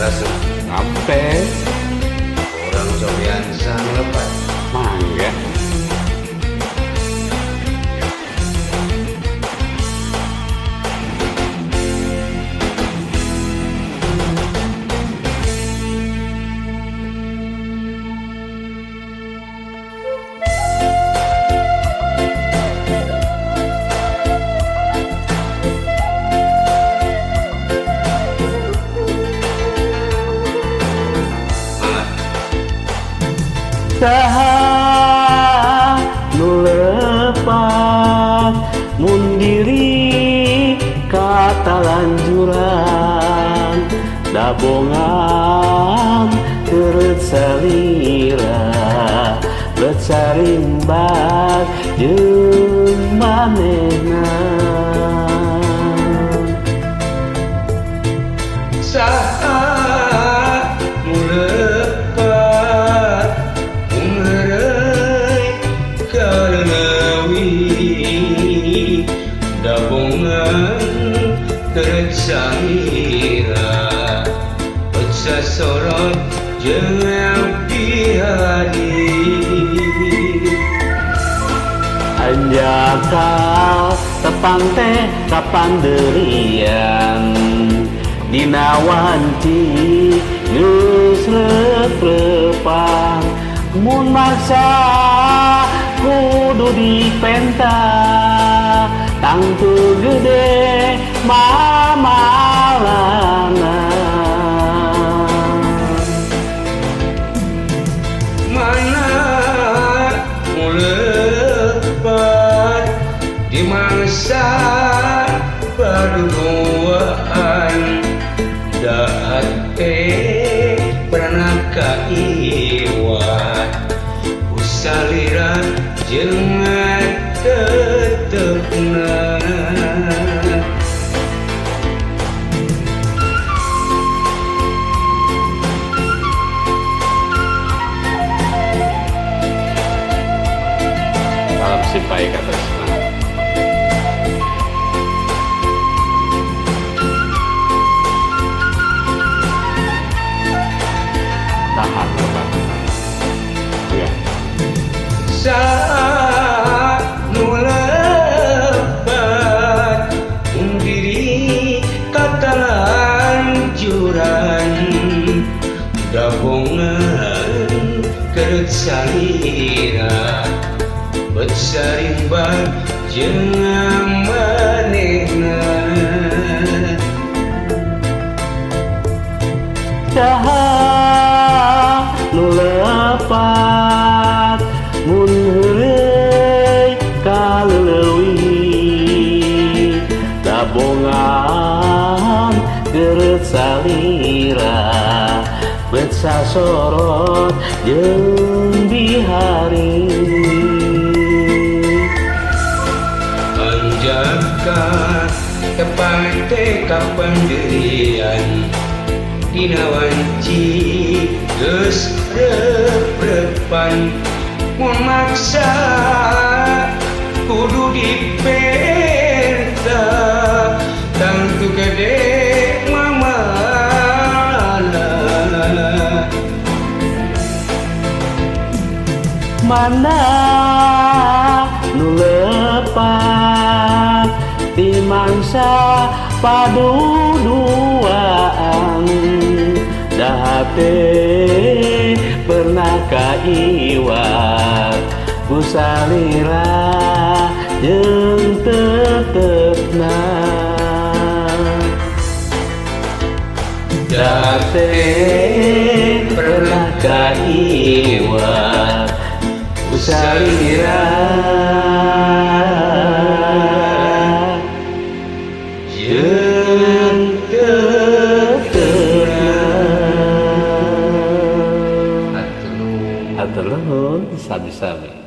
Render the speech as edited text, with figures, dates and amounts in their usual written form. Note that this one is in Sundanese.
Rasa Ngape? Orang cobian sang lepat. Mangga. Saha nu lepat mun diri katalanjuran dabongan teureut salira bet sarimbat jeung manehna. Saha nu lepat dabongan teureut salira bet sasorot jeung abdi hadi. Anjakal tepang teh kapanderian dina wanci geus rep-repan mun maksa kudu dipenta tangtu gede mamalana. Mana nu lepat di mangsa paduduaan dahat teh pernah kaiwat usalira jeung tetepna. Salam sipai katresna. Tahan lebat. Ya. Saat nu lepat diri katalanjuran dabongan kereut salira bet sarimbat jeung manehna. Saha nu lepat mun heureuy ka leuleui dabongan kereut salira bet sasorot jeung bihari. Anjaka tepang teh kapanderian dina wanci geus rep-repan mun maksa kudu dipenta tangtu gede mamalana. Mana nu lepat di mangsa paduduaan dahate pernah kaiwat ku salira jeung tetepna. Dahate pernah kaiwat ku salira jeung tetepna. Hatur nuhun sami-sami.